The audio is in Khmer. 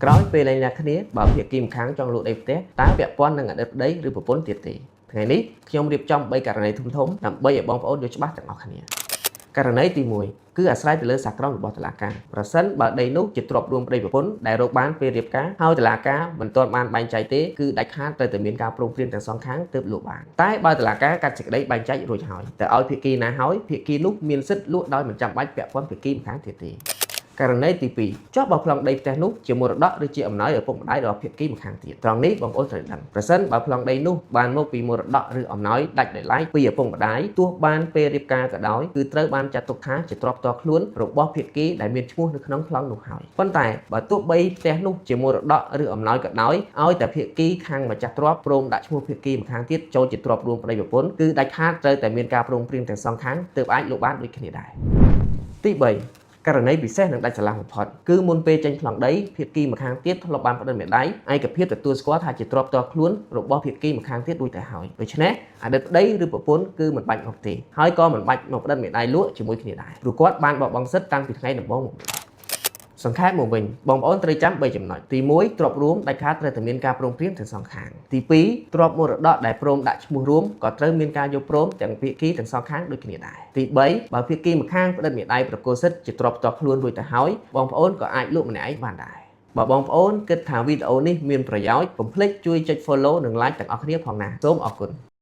ក្រោយពេលលែងលះគ្នាបើភាគីម្ខាងចង់លក់ដីផ្ទះតើពាក់ព័ន្ធនឹងអតីតប្តីឬប្រពន្ធទៀតទេថ្ងៃនេះខ្ញុំរៀបចំ3ករណីធំៗដើម្បីឲ្យបងប្អូនយល់ច្បាស់ទាំងអស់គ្នាករណីទី1គឺអាស្រ័យទៅលើសាលក្រមរបស់តុលាការប្រសិនបើដីនោះជាទ្រព្យរួមប្តីប្រពន្ធដែលរកបានពេលរៀបការហើយតុលាការមិនទាន់បានបែងចែកទេគឺដាច់ខាតត្រូវតែមានការព្រមព្រៀងទាំងសងខាងទើបលក់បានតែបើតុលាការកាត់សេចក្តីបែងចែករួចហើយទៅឲ្យភាគីណាហើយភាគីនោះមានសិទ្ធិលក់ដោយមិនចាំបាច់ពាក់ព័ន្ធភាគីម្ខាងទៀតទេករណីទី2ចុះបើប្លង់ដីផ្ទះនោះជាមរតកឬជាអំណោយឪពុកម្ដាយរបស់ភាគីម្ខាងទៀតត្រង់នេះបងប្អូនត្រូវដឹងប្រសិនបើប្លង់ដីនោះបានមកពីមរតកឬអំណោយដាច់ដោយឡែកពីឪពុកម្ដាយទោះបានពេលរៀបការក៏ដោយគឺត្រូវបានចាត់ទុកថាជាទ្រព្យផ្ទាល់ខ្លួនរបស់ភាគីដែលមានឈ្មោះនៅក្នុងប្លង់នោះហើយប៉ុន្តែបើទោះបីផ្ទះនោះជាមរតកឬអំណោយក៏ដោយឲ្យតែភាគីខាងម្ចាស់ទ្រព្យព្រមដាក់ឈ្មោះភាគីម្ខាងទៀតចូលជាទ្រព្យរួមប្តីប្រពន្ធគឺដាច់ខាតត្រូវតែមានការព្រមព្រៀងទាំងសងខាងទើបអាចលក់បានដូចគ្នាដែរទី3ករណីពិសេសនិងដាច់ស្រឡះបំផុតគឺមុនពេលចេញប្លង់ដីភាគីម្ខាងទៀតធ្លាប់បានផ្ដិតមេដៃឯកភាពទទួលស្គាល់ថាជាទ្រព្យផ្ទាល់ខ្លួនរបស់ភាគីម្ខាងទៀតរួចទៅហើយដូច្នេះអតីតប្តីឬប្រពន្ធគឺមិនបាច់មកទេហើយក៏មិនបាច់មកផ្ដិតមេដៃលក់ជាមួយគ្នាដែរព្រោះគាត់បានបោះបង់សិទ្ធិតាំងពីថ្ងៃដំបូងមកសង្ខេបមកវិញបងប្អូនត្រូវចាំ3ចំណុចទី1ទ្រព្យរួមដាច់ខាតត្រូវតែមានការព្រមព្រៀងទាំងសងខាងទី2ទ្រព្យមរតកដែលព្រមដាក់ឈ្មោះរួមក៏ត្រូវមានការយល់ព្រមទាំងភាគីទាំងសងខាងដូចគ្នាដែរទី3បើភាគីម្ខាងផ្ដិតមេដៃប្រគល់សិទ្ធិជាទ្រព្យផ្ទាល់ខ្លួនរួចទៅហើយបងប្អូនក៏អាចលក់ម្នាក់ឯងបានដែរបើបងប្អូនគិតថាវីដេអូនេះមានប្រយោជន៍កុំភ្លេចជួយចុច Follow និង Like ទាំងអស់គ្នាផងណាសូមអរគុណ។